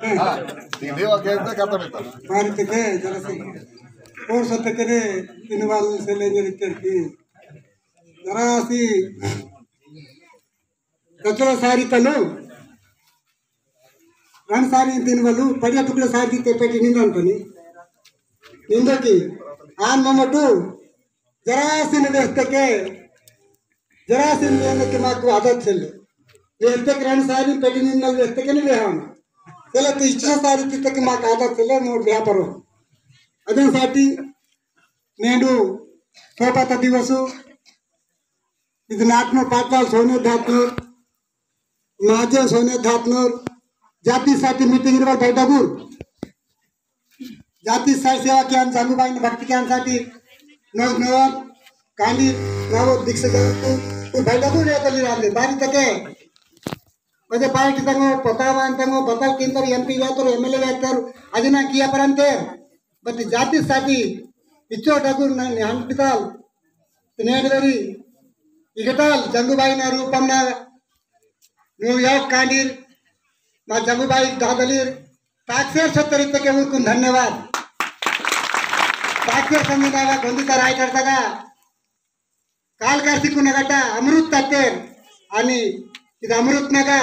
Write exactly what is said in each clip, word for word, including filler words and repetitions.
हाँ, सीधे वाक्य से खत्म होता। बारी तके जरा से और सत्य करे इनवाल से लेंगे करके जरा सी कचरा सारी तनु रंड सारी दिन वालू पड़िया टुकड़ा सारी दी तेपेटी निंदन पनी निंदो की आन ममटू जरा सी ने वेस्ते के जरा सी ने वेस्ते के माकु आदत चले वेस्ते के रंड सारी पेटी निंदल वेस्ते के नहीं वेहान चले तो इच्छा सारी ती तक माकु आदत चले मोर व्यापारो अदन साटी नेडू सोपाता दिवसु इद नाटनोर पाटलाल सोने धातनोर, महाजन सोने धातनोर, जाति साटी मीटिंग इरवल बैठकूर, जाति साटी सेवा कियान जंगूबाईन भक्ति कियान साटी नौ नौ काली नौ दीक्षा जातु, तो बैठकूर ये तली रांदे, बारी तके, मजे पार्टी तंगो, पतावान तंगो, बतल किंतर एमपी जातोर, एमएलए जातोर, अजिना किया परंते, बत्ती जाति साटी इच्चो डगुर ना न्यान पिताल तिनेडरी इगताल जंगुबाई ना रूपम ना न्यूयॉर्क कांडीर मा जंगुबाई दादलीर ताकसेर सत्तरी तके उरकुन धन्यवाद। ताकसेर संदिनावा गोंदी का राय करता का काल कार्तिकुन गटा अमृत तत्तेर अनि इद अमृत नगा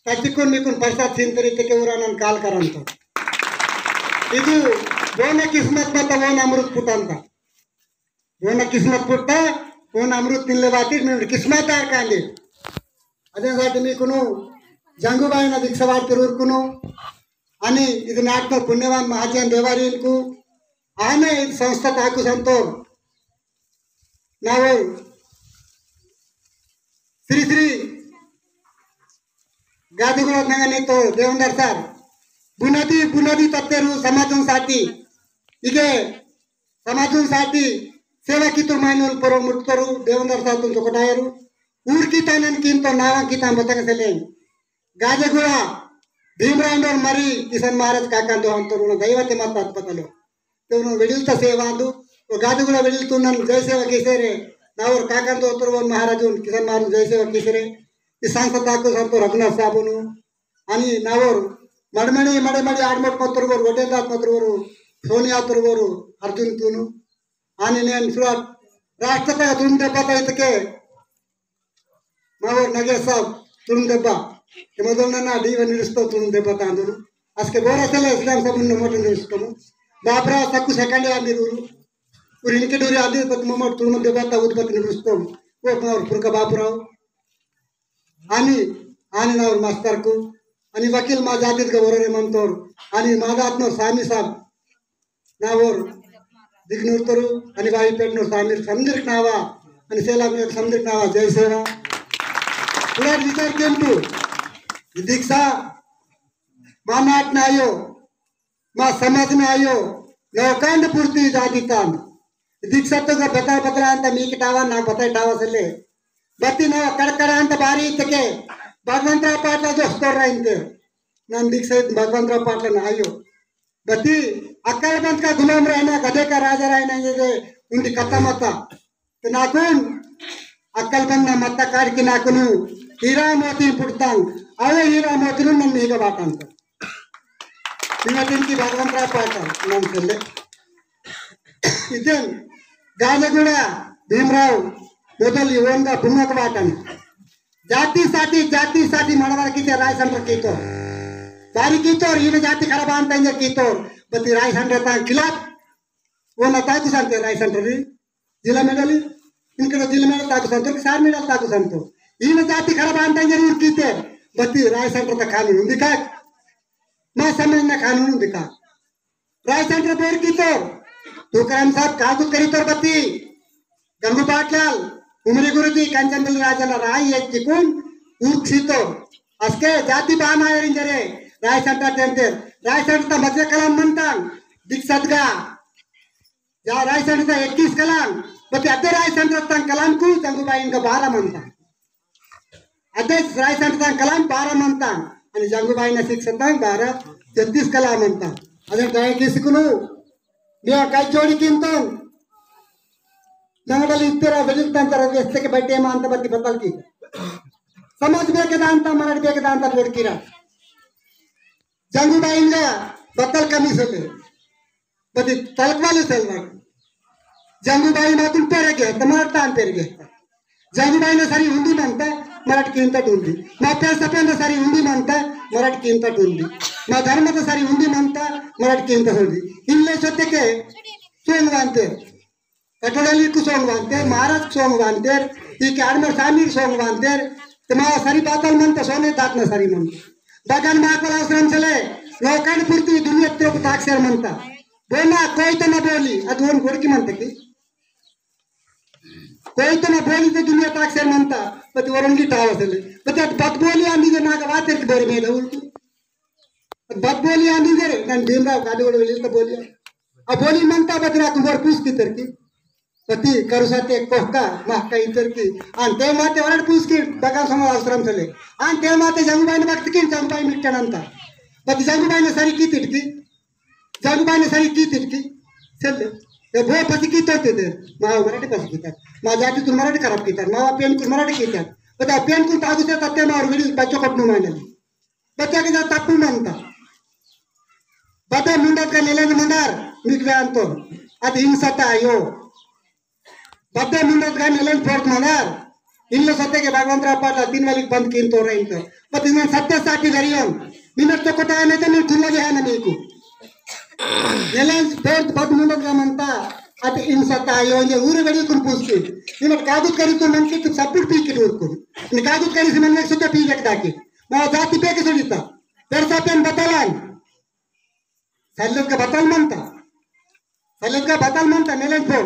तत्तिकुन मिकुन प्रसाद सिंतरी तेके उरानन काल करंतो। इदु बोन किस्मत मत बोन अमृत पुटंता। बोन किस्मत पुट्टा बोन अमृत तिनले बाती मिन किस्मत दार कांदे। अदेन साटी मिकुनु जंगुबाईना दीक्षा वार्तेर उरकुनु अनि इद नाटनो पुण्यवान महाजन देवारीनकु आने इद संस्था ताकु संतोर नावल श्री श्री गादिगुड़ा नंगनी तो देवंदर सर बुनादी बुनादी तत्तेरु समाजन साटी इगे समाजन साटी सेवा कितुर मायनल परो मुटतरु देवंदर सर तुम चोकटायरु ऊर कितानन किंतो नावा कितान बतंग सेलें गादिगुड़ा भीमराव मरी किशन महाराज काका दो हम तो दैवते मत बात पतलो ते उन्होंने वेडिलता सेवा आंदु। वो गादुगुला वेडिलतुन जय सेवा कीसेरे। नावर काकन तो उतरवन महाराजुन किशन महाराज जय सेवा कीसेरे। इस सांसद ताको संतो रघुनाथ साबुनु। अनि नावर मड़मड़ी मड़मड़ी आडमट मतरवर वडेदात मतरवर सोनिया तरवर अर्जुन तुनु। अनि नेन सुरात राष्ट्रपति तुम दे पता इतके मावर नगेश साहब तुरुम देब्बा। एमदोल नना दी वन रिस्तो तुरुम देब्बा तांदुरु। अस्के बोरा सेले इस्लाम साहब उन्नो मोटन रिस्तो मु। बापरा सक्कु सेकंड या मिरुरु। उर इनके डोरी आदि पत ममर तुरुम देब्बा ता उद पत रिस्तो मु। वो मावर पुरका बापराव। आनी, आनी नावर मास्टर कु। आनी वकील मा जातित का वरोरे मंतोर। आनी मादात नो सामी साहब। नावोर दिगनूर तरु अनि वाईपेट नूर सामीर समदिरक नावा अनि सेला में समदिरक नावा जय सेवा। पुराण विचार केंटू दीक्षा मा नाट नायो मा समाज नायो नौकांड पूर्ति जाति तान दीक्षा तो का बता बतला अंत मी कटावा ना बता टावा से ले बत्ती ना कड़कड़ा अंत बारी तके भगवंतराव पाटला जो स्तर रहिंते नन दीक्षा भगवंतराव पाटला ना आयो बती अक्कल बंद का गुलाम रहना, गधे का राजा रहना, ये जे उनकी कथा मता। तो नाकुन अक्कल बंद ना मत्ता काट की नाकुनु हीरा मोती पुटतांग, अवे हीरा मोती नु मन नहीं का बातांग। इन्हें दिन की भगवान राव पाता, नाम चले। इतन गाजगुड़ा भीमराव मोदल युवन का पुण्य का बातांग। जाति साटी, जाति साटी मड़वार कीते राय सेंटर कीतो। बारी कीतो, इन जाति खराब आन तंगे कीतो। बती राय सेंटर तां खिलाफ, वो न ताकु संते राय सेंटर री। जिला मेडल, इनके तो जिला मेडल ताकु संतो, सार मेडल ताकु संतो। इन जाति खराब आन तंगे रूर कीते, बती राय सेंटर ता कानून दिखा। मैं समझ ना कानून दिखा। राय सेंटर बोर कीतोर, तुकाराम साहब कागुत करीतोर बत्ती, गंगू पाटलाल, उमरी गुरुजी, कंचनपल्ली राजाला राय ये चिकुन, ऊर सीतोर। अस्के जाति बाना एरिंजरे, राय सेंटर टेंटेर, राय सेंटर ता मजे कलाम मनतांग, दिक्सतगा। जा राय सेंटर ता इक्कीस कलाम, बत्ती अद्दे राय सेंटर ता कलाम कु, जंगू बाई इनका बारह मनतांग। अध्यक्ष राय संतान कलाम बारह मंता, अनि जंगू बाई ना शिक्षतान बारह तेतीस कलाम मंता। अदे दया किसकुनु, मिया कई जोड़ी किंतन, नंगडल इत्तेरा वेलिक तंतर वेस्ते के बैठे मानता बत्ती बतल की। समाज बेके दांता, मराठी बेके दांता जोड़ किरा। जंगूबाईंगा बत्तल कमी सेले, बदी तलकवाले सेलवान। जंगूबाई मातुन पेरगे, तमार तान पेरगे। जंगूबाई ने सरी उंदी मनता, मराठ कीमता टूंदी। मा पेर सपेन ने सरी उंदी मनता, मराठ कीमता टूंदी। मा धर्म तो सरी उंदी मनता, मराठ कीमता टूंदी। इनले सत्य के सोंग वानते, कटोडली कु सोंग वानते, महाराज कु सोंग वानते, ई के आडमर सामी कु सोंग वानते, ते मा सरी बातल मनता, सोने दात न सरी मनता। बगन मा कोला अवसरम सेले, लोकान पूर्ति दुनिया त्रोप ताक सेर मनता। बोला, कोई तो न बोली, अदोन गोड़ की मनता की? कोई तो ना बोली तो दुनिया ताक सेर मनता, बती वरंगी टावा सेले। बती अद बद बोली आंदी जे नाग वातेर की बोरी मेले उल्टू। अद बद बोली आंदी जे रे, नन भीमराव गादी वड़ वेली तो बोली। अब बोली मनता बती ना कुंवर पूछ की तेर की। बती करुसाते कोहका, माह का इतर की। आन ते माते वरड पूछ की, बगान समाज आश्रम सेले। आन ते माते जंगुबाई ने भक्त की, जंगुबाई मिट्टन अंता। बती जंगुबाई ने सरी की तिटकी। जागू बाने सही की तिरकी, सेल्ले। ये भो पसी की तोते दे, मा मराठी पसी की तर। मा जाति तुन मराठी खराब की तर, मा पेन कुन मराठी की तर। बता पेन कुन तागु से तत्ते मा और गड़ी बच्चों को अपनू माने। बच्चा के जा तप्पू मानता। बता मुंडा का नेले मंदार, मिक वे अंतो। अद हिंसा ता आयो। बद्दे मुंडत गा नेलेंज फोर्त मनार। इल्लो सत्य के भगवंत राव पाटला तीन वाली बंद कीन तो रही तो। बत इन्हें सत्य साटी करियोन। मिनट तो कोटा आने तो नहीं खुला गया ना मेरे को। नेलेंज फोर्त बद मुंडत गा मनता। अत इन सत्ता आयो जे उरे बड़ी कुन पूछ के। मिनट कागुत करी तो मन की तो सब कुछ पी के डोर को। ने कागुत करी से मन में सत्य पी रख दाके। मैं जाति पे के सुनिता। पेरसा पेन बतालान। सल्लेत का बतल मनता, सल्लेत का बतल मनता, नेलेंज पोर।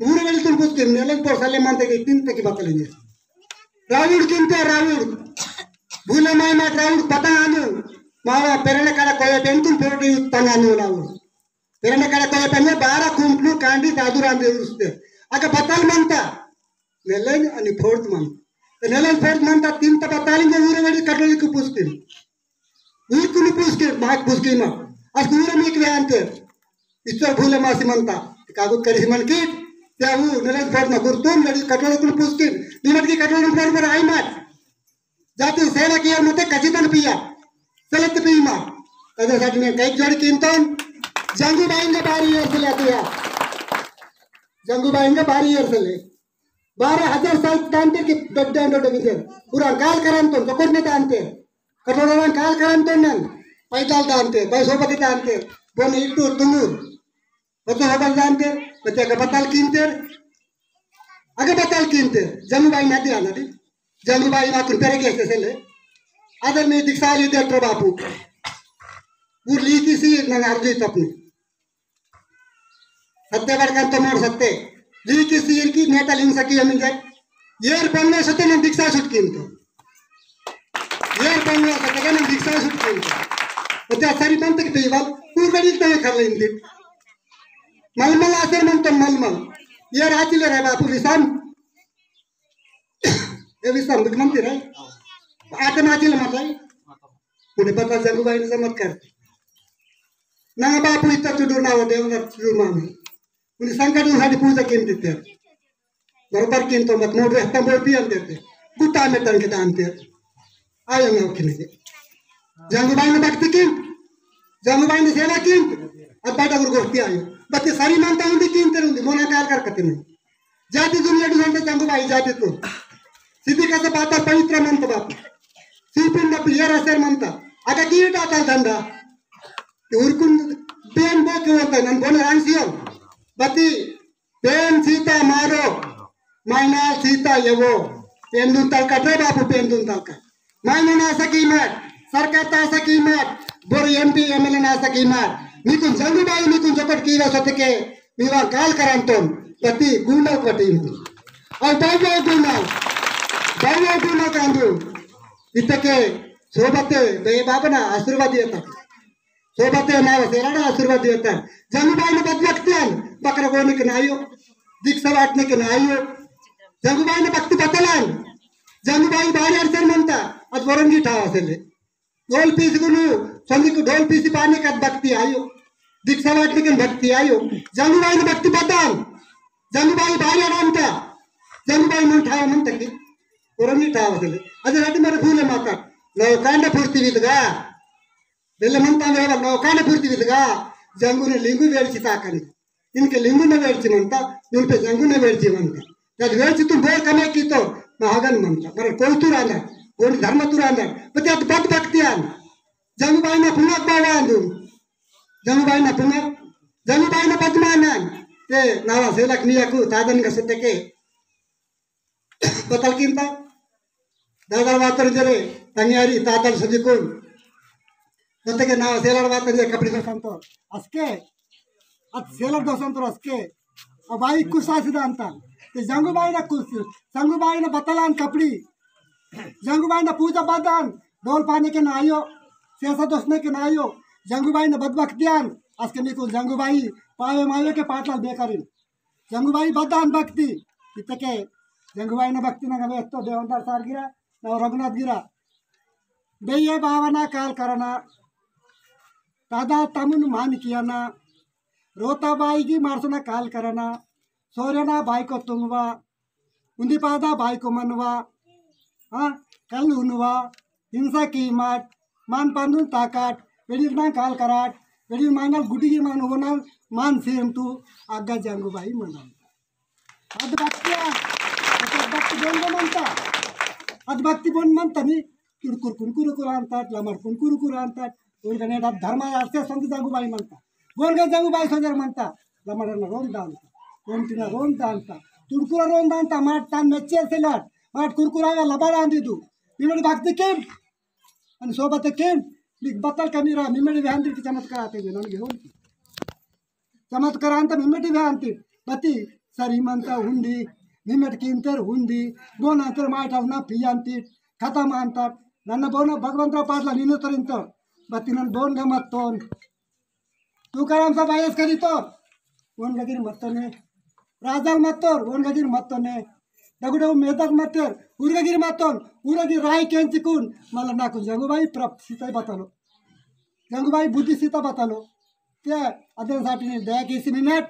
ऊर वेल तुम कुछ के नेलेंज पोर सल्ले मनते के तीन तक की बतल नहीं। रावुड़ किंते रावुड़, भूले माय माट रावुड़ पता आनु, मावा पेरने काड़ा कोया पेन तुम पेरने तंग आनु रावुड़। पेरने काड़ा कोया पेन बारा कुंपलू कांडी दादू राम दे उसते। अगर बतल मनता, नेलेंज अनि फोर्त मन। तो नेलेंज फोर्त मनता तीन तक बतल इंगे ऊर वेल कटोली को पूछते। ऊरकुनु पूसके, माक पूसके मा। अस्कु ऊर मीक वे अंते। ईश्वर भूले मासी मनता। कागुत करी मन की, त्या ऊ नरेश भट ना गुरतुन, लड़ी कटोरे कुनु पूसके। निमट की कटोरे कुनु पर आई मार। जाति सेवा किया मते कचितन पिया। चलत पी मा। अदे साथ में कई जोड़ी कीमतन। जंगू बाइंगे बारी एर से ले दिया। जंगू बाइंगे बारी एर से ले। बारह हजार साल तांते के डड्डा डड्डा विजय। पूरा काल करम तो, जकोट ने तांते। कटोरा काल करम तो नन, पैदल दांते, भाई सोबत दांते, बोन इट्टू तुंगुर, बतो हबल दांते, बच्चे का बताल कीमते, अगे बताल कीमते, जंगूबाई नदी आना दी, जंगूबाई ना कुन पेरे के से ले, अदर में दीक्षा ली दे तो बापू, उर ली किसी नंग अर्जुई तपनी, सत्य बड़कन तो मोर सत्य। ली की सीर की नेता लिंग सकी हम इंजर। येर पन्ने सत्य ने दीक्षा सुट किन तो। येर पन्ने सत्य ने दीक्षा सुट किन तो। अच्छा, सरी मन तक देवाल, तू गड़ी तय कर लेंदे। मलमल आसर मन तो मलमल। येर आचिले रे बापू विसाम। ये विसाम, बुद्धिमंत रे। आतन आचिले मत रे। उन्हें पता जंगूबाई ने चमत्कार। नंगा बापू इत्ता चुडूर ना वो देवना चुडूर मामी। उन्हें संकट उन्हारी पूजा किन देते। बरोबर किन तो मत मोड़ रहता बोल पियन देते। गुत्ता में तंग दान ते। आयो ना उठने के। जंगूबाई ने भक्ति किन। जंगूबाई ने सेवा किन। अब बाटा गुरु गोष्ठी आयो। बच्चे सारी मानता उन्दी किन तेरे उन्दी। मोना काल कर कते नहीं। जाति दुनिया डी होंदे जंगूबाई जाति तो। सिद्धि का से बाता पवित्र मंत बाप। सिपिन बाप ये रसेर मंत। अगर की टाटा धंधा। ते उरकुन बेन बो के होता नन बोन रांसियो। बती बेन सीता मारो। माइनाल सीता येवो। पेंदुन तलका रे बापू पेंदुन तलका। माइनन आसा कीमत, सरकार ता आसा कीमत, बोर एमपी एमएलए ना आसा कीमत। मीकुन जंगूबाई मीकुन जोकट कीवा सतके, मीवा काल करंतोन, पति गुंडा पति। और बाबा गुंडा, बाबा गुंडा कांदू। इतके सोबते बे बाबना आशीर्वाद येता। सोबते नाव सेराडा आशीर्वाद येता। जंगूबाई ने बदलकत्यान, बकरा गोने के नायो, दीक्षा वाटने के नायो। जंगूबाई ने भक्ति बतलान। जंगूबाई बारी अरसर मनता, अद वरंगी ठावा सेले। ढोल पीस गुनु, संगी को ढोल पीसी पाने का भक्ति आयो। दीक्षा वाटने के भक्ति आयो। जंगूबाई ने भक्ति बतान। जंगूबाई बारी अडामता। जंगूबाई मन ठावा मनता की। वरंगी ठावा सेले। अद राटी मारे भूले माता। लो कांड फुर्ती विदगा। बेले मंता वेवा लोकाने पूर्ति विदगा, जंगुने लिंगु वेड़चिता कनी। इनके लिंगुने वेड़ची मंता, नुन पे जंगुने वेड़ची मंता। जद वेड़ची तुम बोर कमे की तो, महागन मंता। पर कोई तुरांदा, कोई धर्म तुरांदा। बते अद बद भक्तियान। जंगुबाई ना पुंगक बावांदु। जंगुबाई ना पुंगक, जंगुबाई ना पद्मानन। ते नावा सेलक मियाकु, तादन का सत्य के। बतल किंता दादा वातर जरे तंग्यारी तातल सदिकुन जत्ते के नाव सेलड़ वातर जे कपड़ी दोसंतो असके अत सेलड़ दोसंतो असके। अब बाई कुसा सिद्धांता ते जंगू बाई ना कुस जंगू बाई ना बतलान कपड़ी जंगू बाई ना पूजा बदान डोल पाने के ना आयो सेसा दोसने के ना आयो जंगू बाई ना बदबक दियान। असके निकुन जंगू बाई पावे मावे के पाटलाल बेकारिन जंगुबाई बद्दान भक्ति इतके जंगुबाई ना भक्ति ना गवे तो देवंदर सार गिरा ना रघुनाथ गिरा। बेये बावना काल करना तादा तमुन मान कियाना रोता बाई की मारसना काल करना सोरना बाई को तुंगवा उन्दी पादा बाई को मनवा। हाँ कल उनवा हिंसा की माट मान पांदुन ताकाट वेड़ी ना काल कराट वेड़ी मांगल गुटी की मान होना मान सेम तू आगा जंगुबाई मना। अद भक्तिया अद भक्ति बोन मनता अद भक्ति बोन मनता नी कुरकुर कुरकुर कुरांतात लमर कुरकुर कुरांतात। उनका नेटा धर्म आस्ते संत जंगुबाई मनता बोन का जंगुबाई सोजर मनता। लमर ना रोन दानता कोमटिना रोन दानता तुड़कुरा रोन दानता माट तान मेच्चेर से लाट माट कुरकुरा लबाड़ आंदी दू। इमड़ी भक्ति केम अनि सोबत केम लिख बतल कमीरा मिमड़ी वेहंदी चमत्कार आते जे नन गेहोन की चमत्कार अंत मिमेटी वेहंती बती सरी मंता हुंदी मिमेट किंतर हुंदी बोन अंतर माइट अवना पियांती खतम अंतर नन्न बोन भगवंतराव पाटला निन्नो तरिंतो बती नन बोन गमत्तोन। तुकाराम साहब आयस करीतो ओन गगिर मत्तोने राजाल मत्तोर ओन गगिर मत्तोने डगुडगु मेदक मत्तेर उरगगिर मत्तोन उरगगिर राय केंचिकुन मला नाकु जंगुबाई प्राप्त सीता बतालो जंगुबाई बुद्धि सीता बतालो। ते अदन साटी ने दया केसी मिमेट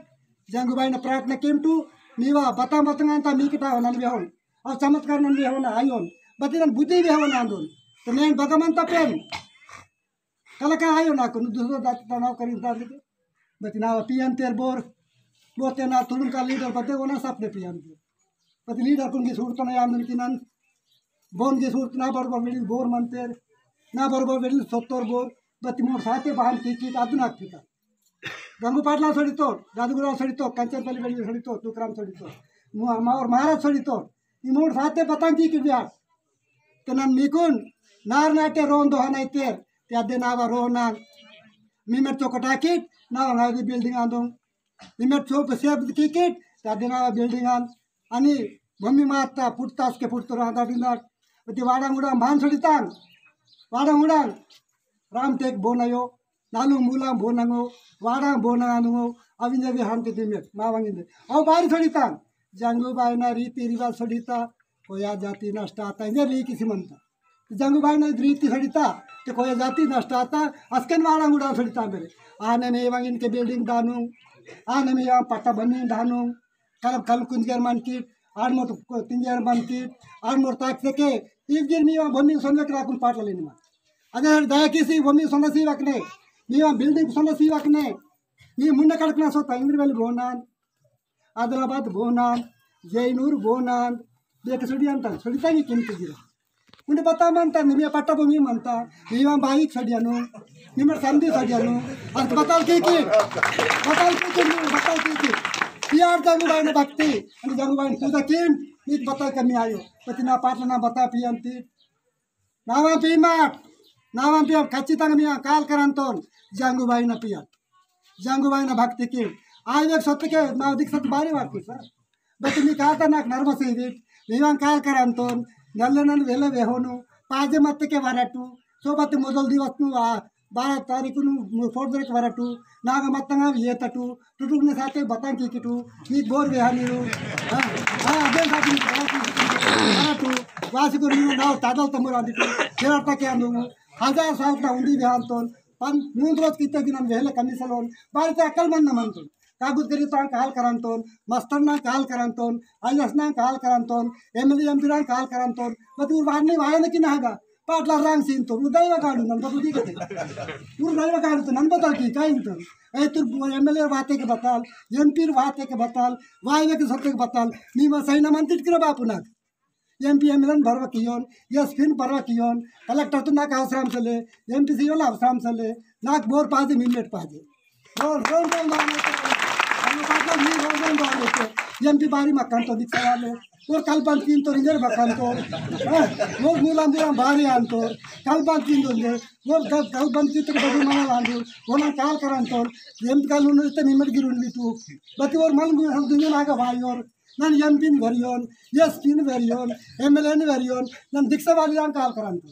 जंगुबाई ने प्रार्थना केमटू मीवा बता मतंग अंता मी किता नन बेहोन और चमत्कार नन बेहोन आयोन बतिरन बुद्धि बेहोन आंदोन। तो मैं बगमन तपेन कलका आयो ना कुन दूसरा जाति तनाव करी जाति बति ना पियन तेर बोर बोते ना तुलुम का लीडर बते वो ना सपने पियन तेर बति लीडर कुन की सूरत ना याम की नन बोन की सूरत ना बरोबर मिडिल बोर मंतेर ना बरोबर मिडिल सत्तर बोर बति मोर साथे बहान की की अदुना किता गंगू पाटला सड़ितो, जादूगुरा सड़ितो, कंचनपल्ली बेड़ी सड़ितो, तुकराम सड़ितो, मु-, मावर महाराज सड़ितो, इमोड़ साथे बतांग की की बिहार। तेनन मिकुन नार नाटे रोन दोहन आइतेर, त्या देनावा रोहनान। मिमेट चोकटा किट, नावा गादी building आंदों। मिमेट चोप सेब की किट, त्या देनावा building आन। अनि भूमि माता पुट्टास के पुट्टो रांदा दिनार। अति वाड़ा मुड़ा मान सड़ितान, वाड़ा मुड़ा राम टेक बोनायो, नालू मूला बोनांगो, वाड़ा बोनांगो, अविंदे भी हम तिथि में, मावंगिंदे। अव बारी सड़ितान, जंगू बाई ना रीति रिवाज सड़िता, कोया जाति नष्ट आता, इंदे री किसी मनता। जंगू बाई ना रीति सड़िता, ते कोया जाति नष्ट आता, अस्कन वाड़ा मुड़ा सड़िता मेरे। आने में वांगिन के building दानू, आने में यहाँ पट्टा बनी दानू, कल, कल कुंजगर मन की, आड़ मोट को तिंजगर मन की, आड़ मोट ताक से के, इस गिर मीवा भूमि सोने के राकुन पाट लेने मा। अगर दया किसी भूमि सोने सी वकने, मीवा building सोने सी वकने, मी मुन्ने कड़कना सोता, इंद्र वाली बोनान, आदिलाबाद बोनान, जैनूर बोनान, देख सुड़ी अंतन, सुड़ी तांगी किंतु गिरा। उन्हें बता मनता, निम्या पट्टा भूमि मनता, निम्या बाइक सड़ियानो, निम्या संधि सड़ियानो, अंत बताल के के, बताल के के, बताल के के। पियार जंगू बाई ने भक्ति, अनि जंगू बाई ने पूजा किम, नीत बताल कमी आयो, पति ना पाटला ना बता पियंती। नावा पी माट, नावा पी खच्चितंग मिया काल करंतोन, जंगू बाई ना पिया। जंगू बाई ना भक्ति की। आज एक सत्य के नाव दीक्षित बारी बात की सर। बत मी काता नाक नर्वस ही बीट। मीवां काल करंतोन, नल्ले नल वेले वेहोनु, पाजे मत के वरटू, सोबत मोदल दिवस नु आ, बारह तारीख नु फोर्थ तारीख वरटू, नाग मत्तंगा येतटू, टुटुक ने साथे बतां की किटू, मी बोर वेहानीरू। हाँ, हाँ, अबे साथ में बतां की किटू, वरटू, वासी को मीनू नाव तादल तमुर आंदिटू, तेरा तक आंदू, हजार साल ना उंदी वेहांतोन, पन मूंद रोज कित्ते दिनन वेहले कमीसलोन, बारी ते अकल मन न मंतोन। कागुद करी तो काल करंतोन, मस्तर ना काल करंतोन, आईएएस ना काल करंतोन, एमएलए एमपी ना काल करंतोन, बतुर वारने वायन की ना हगा। पाटला रांग सीन तो, उदय काढू नन बतल की कते। उर उदय काढू तो नन बतल की, काय तो। ए तुर एमएलए वाते के बताल, एमपी वाते के बताल, वायवे के सत्य के बताल, मी मा सैना मंत्री किरा बापू ना। एमपी एमएलए भरवा कियोन, एसपी भरवा कियोन, कलेक्टर तो नाक अवसरम सले, एमपी सीओ ला अवसरम सले, नाक बोर पाजे, मिनट पाजे। रोल, रोल, रोल मारने को। हम पाटला नहीं रोल, रोल मारने को। एमपी बारी मक्कन तो दिखता है। और कल बंद तीन तो रिंजर मक्कन तो। हाँ, वो नीला नीला बारी आन तो। कल बंद तीन तो रिंजर। वो कल, कल बंद तीन तो बड़ी मना लान तो। वो ना काल करन तो। एमपी काल उन्होंने इतने मिनट गिरुन भी तू। बाकी और मालूम हम दुनिया ना का भाई और। नन एमपीन वेरियोन, एसपीन वेरियोन, एमएलएन वेरियोन, नन दिक्सा वाली राम काल करंतु।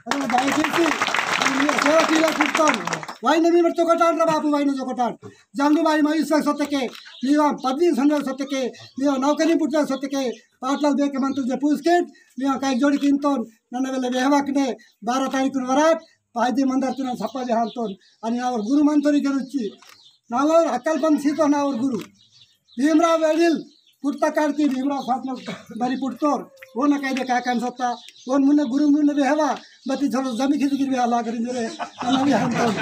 अरे दयचेसी, नन सेवा कीला कुर्तान। वाइन मी मत चोकटान रे बापू, वाइन चोकटान। जंगू बाई माई सक सतके, नीवा पदवी संग सतके, नीवा नौकरी पुट्टा सतके, पाटलाल बेके मंतु जे पूसकेट, नीवा काई जोड़ी किंतोन, नन वेले बेहवाकने, बारह तारीख वरात, पायदे मंदर तुना सप्पा बेहांतोन, अनि नावर गुरु मंतोरी गेरुच्ची, नावर अक्कल पंथ सीतो नावर गुरु। भीमराव वेडिल पुट्टा काढती भीमराव फाटनो बरी पुट्टोर, वो न कायदे काकान सत्ता, वो मुन्ने गुरु मुन्ने बेहवा, बती थोड़ा जमी खिदगिर बेहा लागरी मेरे, अना बेहांतोन।